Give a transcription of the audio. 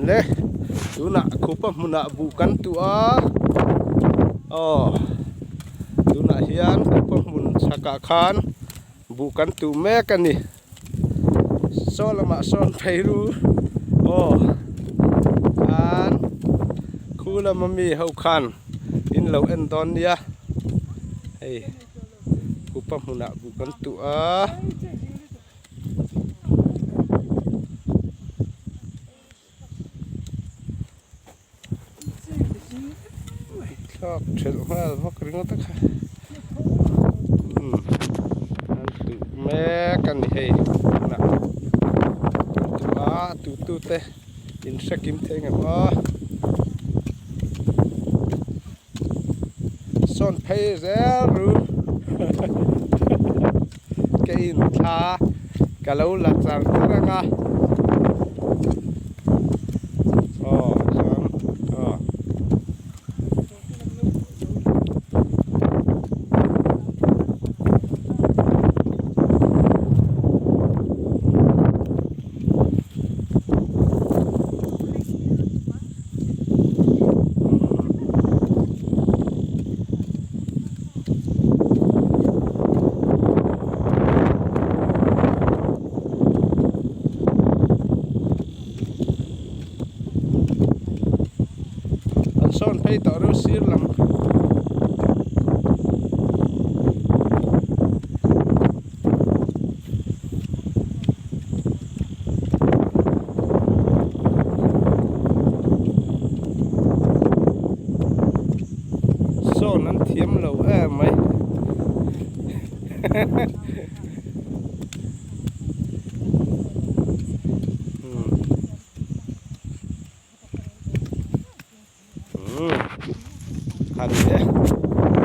Le tunah khupa hmunah buh kan tuah a aw tunah hian khupa hmun chhakah khan buh kan tuh mek a ni saw lamah sawn phei ru aw khan khu lama mi ho khan in lo en dawn nia hei khupa hmunah buh kan tuh a. Thlak thelh nghal vak ringawt a kha umm an tuh mek a ni hei tunah an tuh a a tuh tu te in hre kim thei ngem aw sawn phei zel ru ka inthla ka lo la char char ang a aw chuan aw. An sawn phei tawh reuh sir lam. Sawn an thiam lo em mai umm kha ni e.